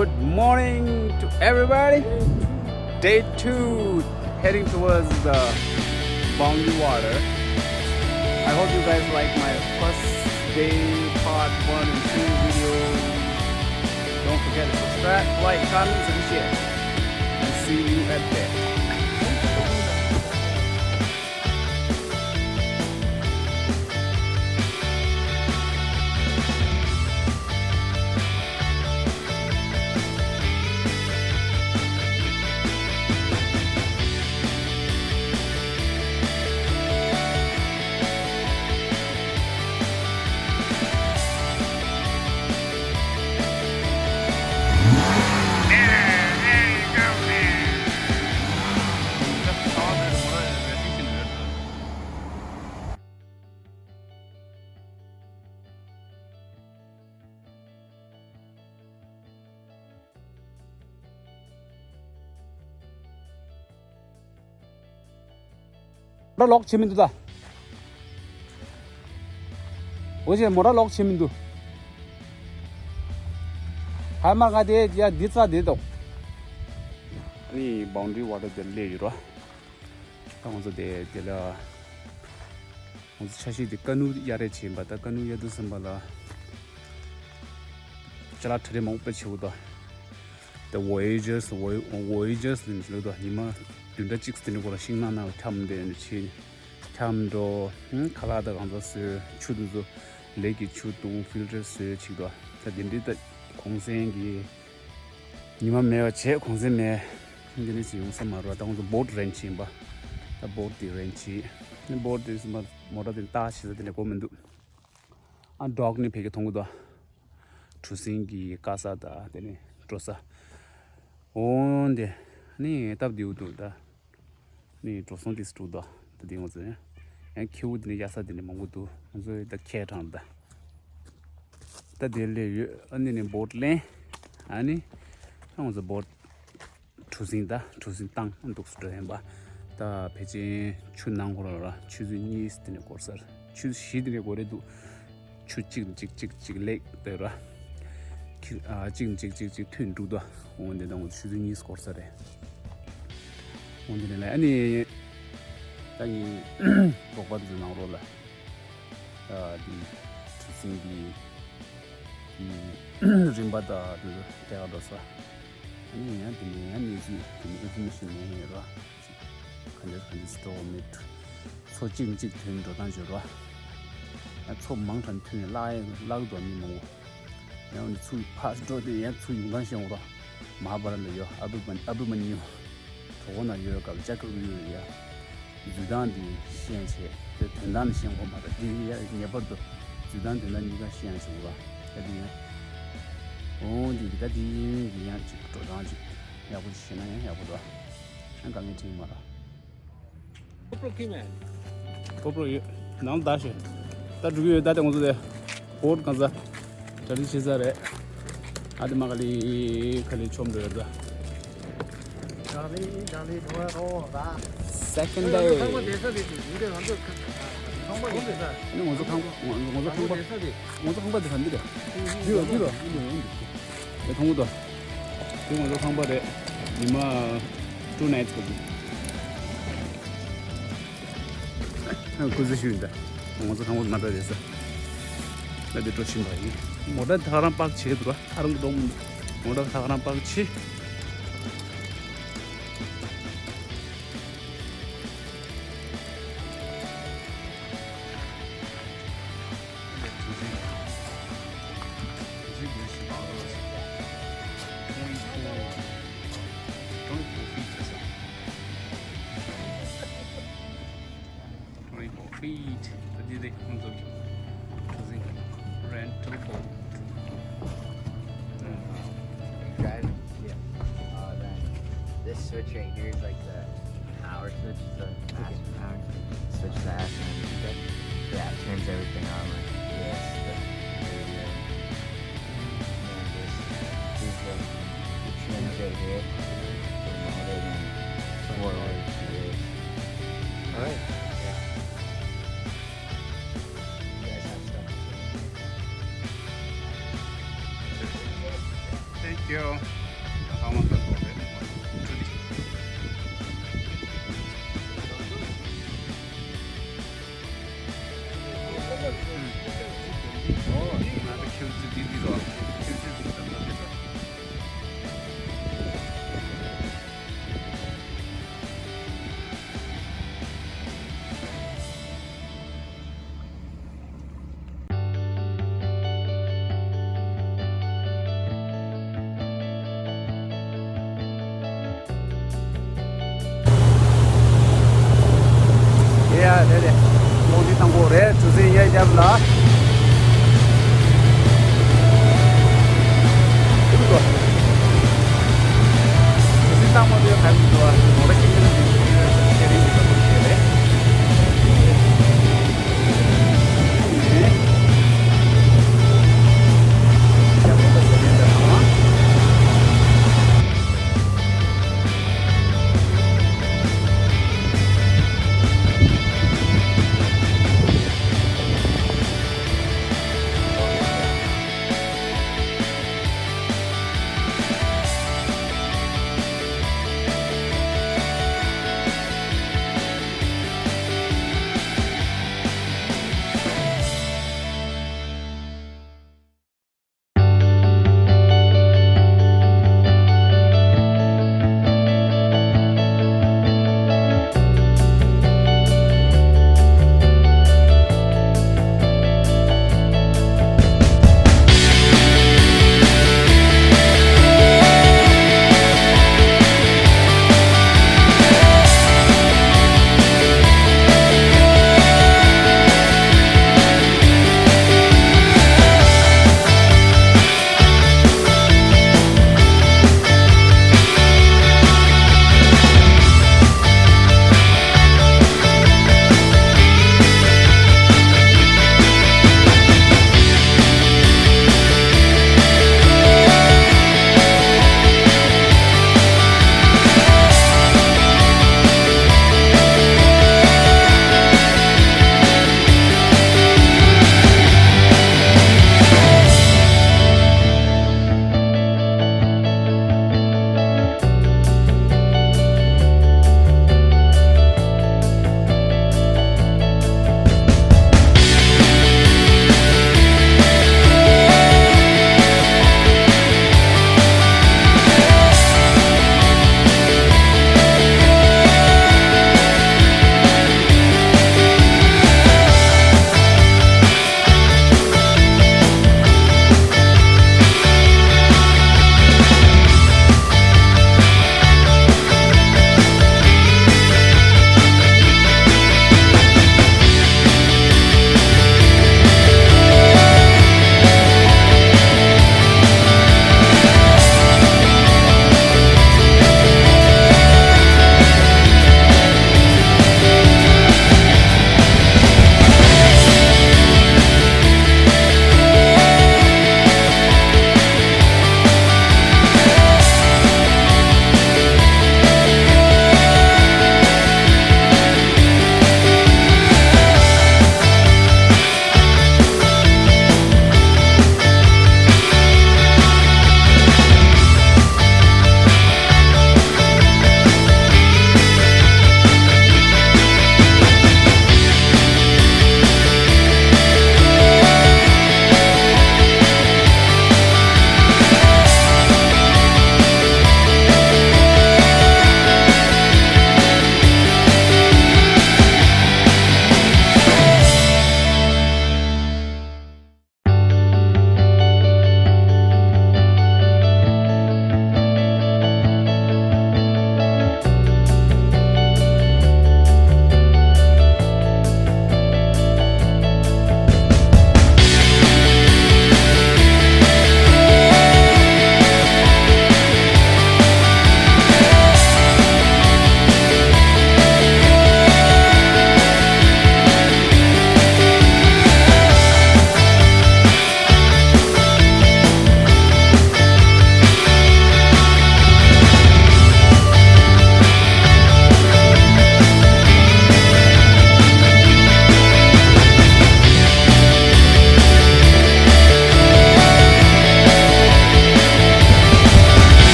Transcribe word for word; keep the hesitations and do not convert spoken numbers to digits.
Good morning to everybody. Day two, heading towards the Boundary Water. I hope you guys like my first day part one and two video. Don't forget to subscribe, like, comments, and share. And see you at there. མོ་ཊ་ལོག་བྱེད་མི་འདུག་ད། འོ་ཞེས་མོ་ཊ་ལོག་བྱེད་མི་འདུག། ཧ་མ་ག་དེ་ཡ་འདི་ཚ་དེ་དོ། ཨ་ནི་Boundary Water དེར་སླེབས་ཡོད་རོ། ད་ང་ཚོ་དེ་དེ་ལ། ང་ཚོ་འཆར་གཞི་དེ་ཀ་ནུ་གཡར་རེ་བྱེད་པ། ད་ཀ་ནུ་གཡར་དུས་ཙམ་པ་ལ་ཅ་ལག་གྲ་སྒྲིག་མང་པོ་བྱེད་དགོས་དོ། ད་Voyagers Voy- Voyagers ལ་འཇུག་དོ། ཉི་མ་བདུན་ཕྲག་གཅིག་དེ་འདྲ་སྐོར་ལ་ཤིང་ནགས་ནང་ལ་འཁྱམས་དེ་འདྲ་བྱེད། འཁྱམས་འགྲོ། ཁ་ལག་ད་གང་ཚ་བཟོས། ཆུ་དེ་ཚོ་ལེགས་ཀྱི་ཆུ་བཏུང་། ཕིལ་ཊར་བཟོས་བྱེད་དོ། ད་དེ་འདྲའི་ད་གུང་སེང་གི་ཉི་མ་མེད་པ་བྱས། གུང་སེང་མེད། འདི་ནས་ཅི་ཡོང་ས་མ་རེད་པ། ད་ང་ཚོ་བོ་ཊི་རེན་ཊི་ཡིན་པ། ད་བོ་ཊི་དེ་རེན་ཊི་བྱས། ནི་བོ་ཊི་དེ་ཚོ་མ་མོ་ཊ་དེ་ལྟ་བྱེད་ས་དེ་ནས་གོ་མི་འདུག། ཨ་ཌོག་ནི་ཕ་གི་མཐོང་གི་འདུག། གྲུ་གཟིངས་ཀྱི་ཀ་ས་ད་དེ་ནས་འགྲོ་ས། འོ་འདི་ནི་སྟབས་བདེ་པོ་འདུག་ད། ནི་འགྲོ་སོང་དེ་སུ་འདུག་ད། ད་དེ་ང་ཚོ་ཡང་ཁྱེའུ་དེ་ནས་གཡར་ས་དེ་ནས་མང་པོ་འདུག། ང་ཚོ་ད་ཁྱེར་དྲངས་ད། ད་དེ་སླེབས་ཡོད། ཨ་ནི་ནི་བོ་ཊི་ལེན། ཨ་ནི་ད་ང་ཚོ་བོ་ཊི་གྲུ་གཟིངས་ད་གྲུ་གཟིངས་བཏང་འདུག་སུ་འགྲོ་ཡིན་པ། ད་ཕལ་ཆེར་ཆུ་ནང་འཁོར་ལ་ཆུ་ཚོད་གཉིས་དེ་ནས་འགོར་ས་རེད། ཆུ་ཚོད་བཞི་དེ་ནས་འགོར་རེད་འདུག། ཆུ་གཅིག་གཅིག་གཅིག་གཅིག་ལེགས་དེ་ར། ཁྱི- ཨ་གཅིག་གཅིག་གཅིག་གཅིག་ཐོན་འདུག་ད། འོ་འདི་དང་ཆུ་ཚོད་གཉིས་འགོར་ས་རེད། འོ་འདི་ནས་ལ་ཨ་ནི་ད་ངའི་རོགས་པ་འཛུལ་ནང་རོགས་ལ། ཨ་འདི་གྲུ་གཟིངས་འདི་གི་རིམ་པ་དང་དེ་ཚོ་སྐྱེལ་ག་འགྲོ་ས། ཨ་ནི་ཡང་དེ་ནས་ཡང་གནས་ཚུལ་དེ་ནས་ཨིན་ཕོར་མེ་ཤན་ནས་ཡོད་ར། ག་འདྲ་ག་འདྲ་སི་ཊོག་མེད། མཚོ་གཅིག་གཅིག་ཐོན་འགྲོ་སྟངས་བྱོས་རོ། ཡང་མཚོ་མང་དྲགས་ཐོན་ནས་བརླག་བརླག་འགྲོ་མི་མང་པོ། ཡང་འདི་ཚུར་ཕར་འགྲོ་དུས་ཡང་ཚུར་ཡོང་སྟངས་ཤེས་འོང་རོ། མ་ཧཱ་བྷ་ར་ཏ་ཡོད། ཨ་བི་མ- ཨ་བི་མ་ཉུ། གྲོགས་པོ་ན་ཡོད་སྐབས་ལྕགས་ཁབ་ཡོད་ཡ། འཛུལ་སྟངས་འདི་ཤེས་བྱས་དེ་ཐོན་སྟངས་ནི་ཤེས་དགོས་མ་རེད། འདི་ཡ་ངེས་པར་དུ་འཛུལ་སྟངས་ཐོན་སྟངས་གཉིས་ཀ་ཤེས་ཡང་བྱུང་ར། ད་འདི་ཡང་། འོ་འདི་འདི་ད་འདི་འདི་ཡང་ཅིག་འགྲོ་སྟངས་ཅིག་ཡག་པོ་ཅིག་ཤེས་ན་ཡང་ཡག་པོ་ར། ཡང་དཀའ་ངལ་འཕྲད་ཀྱི་མ་རེད། GoPro ཡོད། ནང་ལ་བདག་ཤོད། ད་འགྲོ་གི་ཡོད། ད་དེ་ང་ཚོ་དེ་བོ་ཊི་གང་ས་གྲ་སྒྲིག་བྱེད་ས་རེད། ཨ་དེ་མ་ག་ལི་ག་ལི་ཆོམ་འགྲོ་ཡོད་ད། གང་ལི་གང་ལི་འགྲོ་ཡ་རོ་ད། Second day། ཁང་པ་དེ་ས་དེ་དུ་ཡིན་དེ་ང་ཚོ་ཁང་པ་ཡིན་དེ་ས། ཨ་ནི་ང་ཚོ་ཁང་ང་ང་ཚོ་ཁང་པ་དེ་ས་དེ། ང་ཚོ་ཁང་པ་དེ་ས་འདི་རེད། འདི་རོ་འདི་རོ་འདི་རོ་འདི་རོ། དེ་མཐོང་གི་འདུག། དེ་ང་ཚོ་ཁང་པ་རེད། ཉི་མ་two nights གོ་གི། ཁོ་ཚོ་ཞུ་ཡིན་ད། ང་ཚོ་ཁང་པ་མ་འདྲ་རེད་ས། ད་དེ་འགྲོ་བཞིན་པ་ཡིན། མོ་ཊ་ད་ག་རང་པག་བྱེད་འདུག་ར། ཨ་རང་གི་གདོང་མི་འདུག། མོ་ཊ་ད་ག་རང་པག་བྱེད། Twenty-four feet. What do you think? Rental boat. Drive. Yeah. Uh, then this switch right here is like the power switch, the master power switch. Switch that, and then, yeah, it turns everything on. Like this, the radio. And this, these, the, the trims right here. Remote it and forward to this. All right. Yeah. You guys have stuff to say? Thank you. རེད་རེད། གློག་འཕྲིན་དང་པོ་རེད། གྲུ་གཟིངས་གཡས་རྒྱབ་ལ།